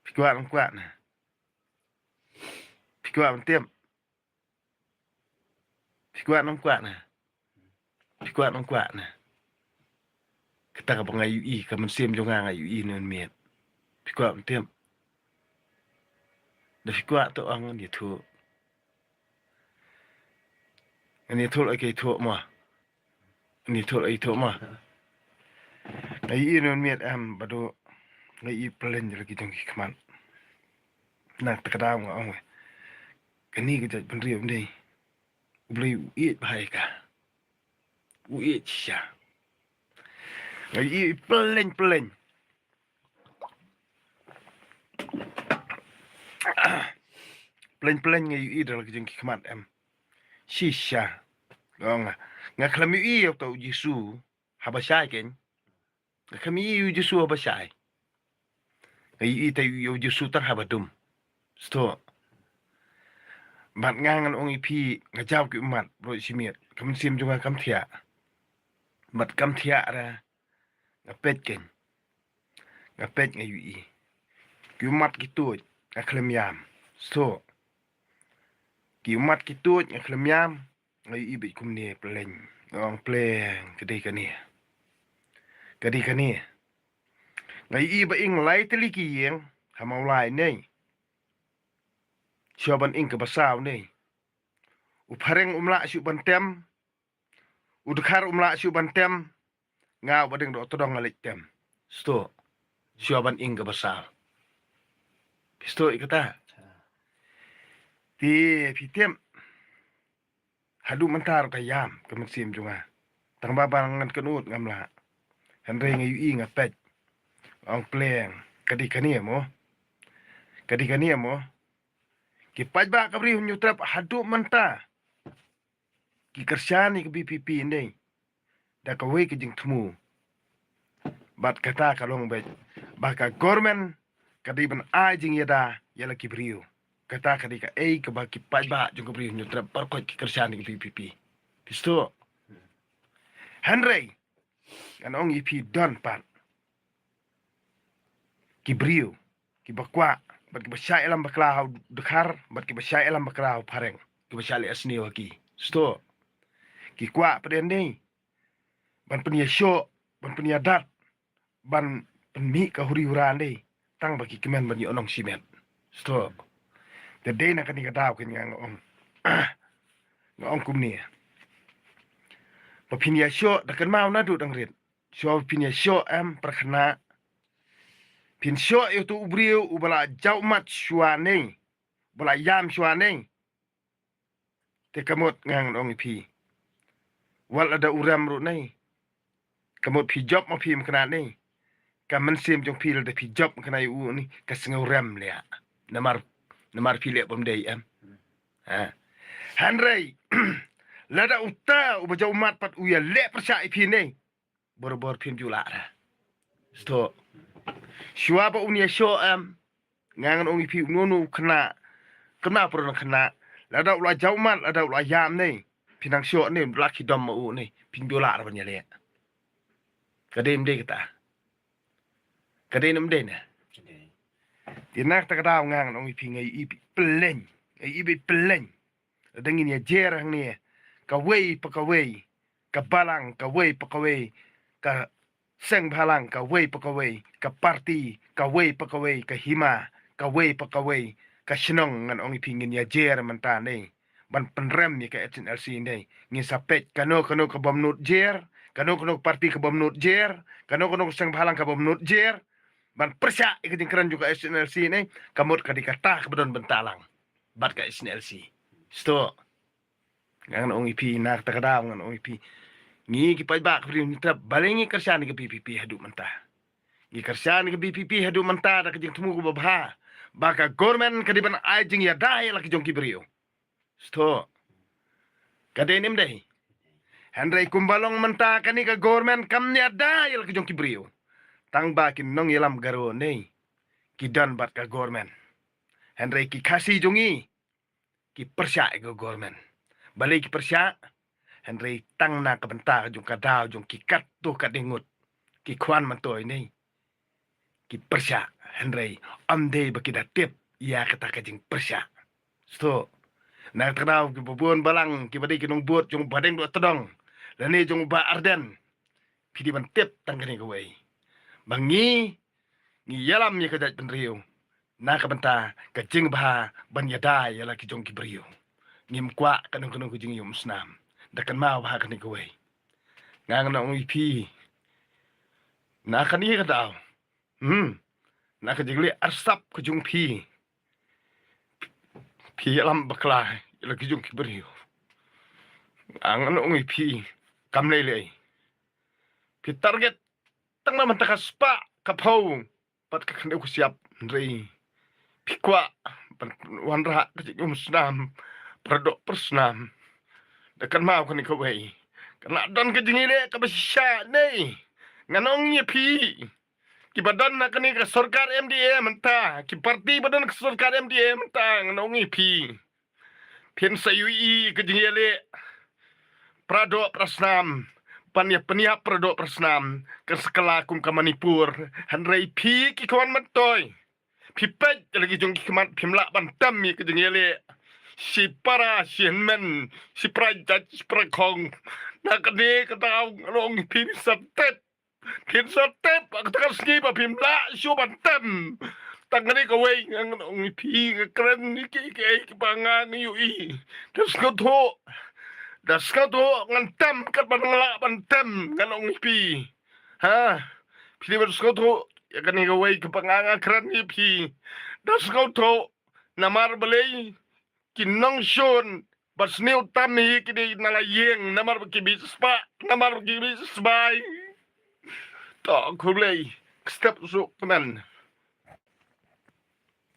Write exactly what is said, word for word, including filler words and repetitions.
Phi kwah ne ym kwah ne? Phi kwah ban tip? Phi kwah ne ym kwah ne? Phi kwah ne ym kwah ne? Kata kaba nga ïohi, ka mynsiem jong nga nga ïohi ne miet. Phi kwah ban tip? Da phi kwah to ong, ngan ïathuh. Ngan ïathuh, ïathuh mo. Ngan ïathuh, ïathuh mo. Nga ïohi ne miet em, Bah Duh. Nga ïohi pyllein la ki jong ki khmat. Na kata ka daw nga ong, kane ka jaitbynriew ym dei. U Blei u ïeit bha ïa ka. U ïeit shisha. Nga ïohi pyllein, pyllein. Pyllein, pyllein nga ïohi da la ki jong ki khmat em. Shisha. Nga ong, nga khlem ïohi ïa uta u Jisu haba shai kein. Nga khlem ïohi ïa u Jisu haba shai. Nga ïohi te ïa u Jisu tang haba dum. Sdang. Bad nga ngan ong ïa phi, nga jaw ki ummat baroh shi miet. Ka mynsiem jong nga kam thiah. Bad kam thiah re. Nga peit kein. Nga peit, nga ïohi. Ki ummat ki tuid, nga khlem ïam. Sdang. Ki ummat ki tuid, nga khlem ïam. Nga ïohi beit kumne pyllein. Nga ong pyllein, ka dei kane. Ka dei kane. Nga ïohi ba ing lai tylli ki ïing ha Mawlai ne. Shuwa ban ing kaba saw ne. U phareng um lah shuh ban tem. U dkhar um lah shuh ban tem. Nga uba dang doh tdong nga leit tem. Sdang. Shuwa ban ing kaba saw. Sdang ïa kata. Te phi tip. Haduh mynta ruh ka ïam ka mynsiem jong nga. Tang ba ba ngan kynnoh ngam lah. Hynrei nga ïohi, nga peit. Ong pyllein, ka dei kane mo. Ka dei kane mo. Ki paidbah ka Bri u Hynñiewtrep haduh mynta ki kyrshan ïa ka V P P ne da kawei ka jingthmu. Bad kata ka long beit ba ka government ka dei ban ai jingïada ïa la ki briew. Kata ka dei kaei kaba ki paidbah jong ka Bri u Hynñiewtrep baroh ki kyrshan ïa ka V P P. Phi sdang. Hynrei ngan ong ïa phi, don pat ki briew kiba kwah bad kiba shah ïalam bakla ha u dkhar bad kiba shah ïalam bakla ha u phareng, kiba shah leh sniew ha ki. Sdang. Ki kwah pat ne ban pynïashoh, ban pynïadat, ban pynmih ka huri hura ne, tang ba ki kmen ban ïoh nong shimet. Sdang. Te dei na kane ka daw kein nga ong, nga ong kumne. Ba phin ïashoh, da kynmaw naduh dang rit. Shuwa phin ïashoh em, pyrkhat. Phin shoh ïa uto u briew uba la jaw ummat shuwa ne, uba la ïam shuwa ne. Te ka mut nga ngan ong ïa phi, wat lada u rem ruh ne, ka mut phi jop ma phi ym kynnoh ne. Ka mynsiem jong phi lada phi jop ym kynnoh ïa u ne, ka sngew rem leh. Namar, namar phi leh bym dei em. Ha. Hynrei lada uta uba jaw ummat pat u ïaleh pyrshah ïa phi ne, barabor phim ju lah re. Sdang. Shuwa ba un ïashoh em, nga ngan ong ïa phi, uno uno u khynnah, khynnah, pura khynnah, lada u la jaw ummat, lada u la ïam ne, phin nang shoh ne, la ki dom ma u ne, phim ju lah re ban ïaleh. Ka dei ym dei kata? Ka dei ne ym dei ne? Te na kata ka daw nga ngan ong ïa phi, nga ïohi pyllein, nga ïohi beit pyllein. Lada ngin ïa jer hangne, kawei pa kawei ka balang, kawei pa kawei ka seng bhalang, kawei pa kawei ka party, kawei pa kawei ka hima, kawei pa kawei ka shnong, ngan ong ïa phi, ngin ïa jer mynta ne ban pynrem ïa ka H N L C ne. Ngin sa peit kano kano ka bym nud jer, kano kano ka party ka bym nud jer, kano kano ka seng bhalang ka bym nud jer, ban pyrshah ïa ka jingkren jong ka H N L C ne. Ka mut ka dei kata kaba don bynta lang bad ka H N L C. Sdang. Ngan ong ïa phi, na kata ka daw ngan ong ïa phi, ngi ki paidbah ka Bri u Hynñiewtrep, balei ngi kyrshan ïa ka V P P haduh mynta? Ngi kyrshan ïa ka V P P haduh mynta da ka jingthmu kaba bha ba ka government ka dei ban ai jingïada ïa la ki jong ki briew. Sdang. Ka dei ne ym dei? Hynrei kumba long mynta, kane ka government kam ïada ïa la ki jong ki briew. Tang ba ki nongïalam Garo ne ki don bad ka government. Hynrei ki Khasi jong ngi ki pyrshah ïa ka government. Balei ki pyrshah? Hynrei tang na ka bynta jong ka daw jong ki katto katne ngut, ki khwan myntoi ne ki pyrshah. Hynrei Kam dei ba ki da tip ïa kata ka jingpyrshah. Sngewthuh, na kata ka daw kiba bun balang kiba dei ki nongbud jong Bah Deng Dohtdong lane jong Bah Ardent, phi dei ban tip tang kane kawei, ba ngi, ngi ïalam ïa ka jaitbynriew na ka bynta ka jingbha ban ïada ïa la ki jong ki briew. Ngim kwah kano kano ka jingïaumsnam. Da kynmaw bha kane kawei. Nga ngan ong ïa phi, na kane ka daw, hmm, na ka jingleh arsap ka jong phi, phi ïalam bakla ïa la ki jong ki briew. Nga ngan ong ïa phi, kam lei lei. Phi target tang na mynta ka spah ka phew bad ka khyndew ka shyiap, hynrei phi kwah ban wanrah ka jingïaumsnam, paradoh parasnam. Da kynmaw kane kawei, ka la don ka jingïaleh kaba shisha ne. Ngan ong ïa phi, kiba don na kane ka sorkar M D A mynta, ki parti ba don ka sorkar M D A mynta, ngan ong ïa phi, phin sa ïohi ka jingïaleh paradoh parasnam, ban ïa pynïap paradoh parasnam, kan sa kylla kum ka Manipur. Hynrei phi ki khwan myntoi, phi peit ïa la ki jong ki khmat, phim lah ban tem ïa ka jingïaleh. Shi para shi hynmen, shi para jait shi para khong. Na kane ka daw ngan ong ïa phi, phin sa tip, phin sa tip ha kata ka sngi ba phim lah shuh ban tem. Tang kane kawei ngan ong ïa phi, nga kren ïa kiei kiei kiba nga ïohi. Da sngewthuh, da sngewthuh ngan tem katba nga lah ban tem, ngan ong ïa phi. Ha, phi dei ban sngewthuh ïa kane kawei kaba nga, nga kren ïa phi. Da sngewthuh, namar balei ki nongshun ba sniew tam hi ki dei na la ïing, namar ba ki bit spah, namar ba ki bit sbai. To khublei, step suk kmen.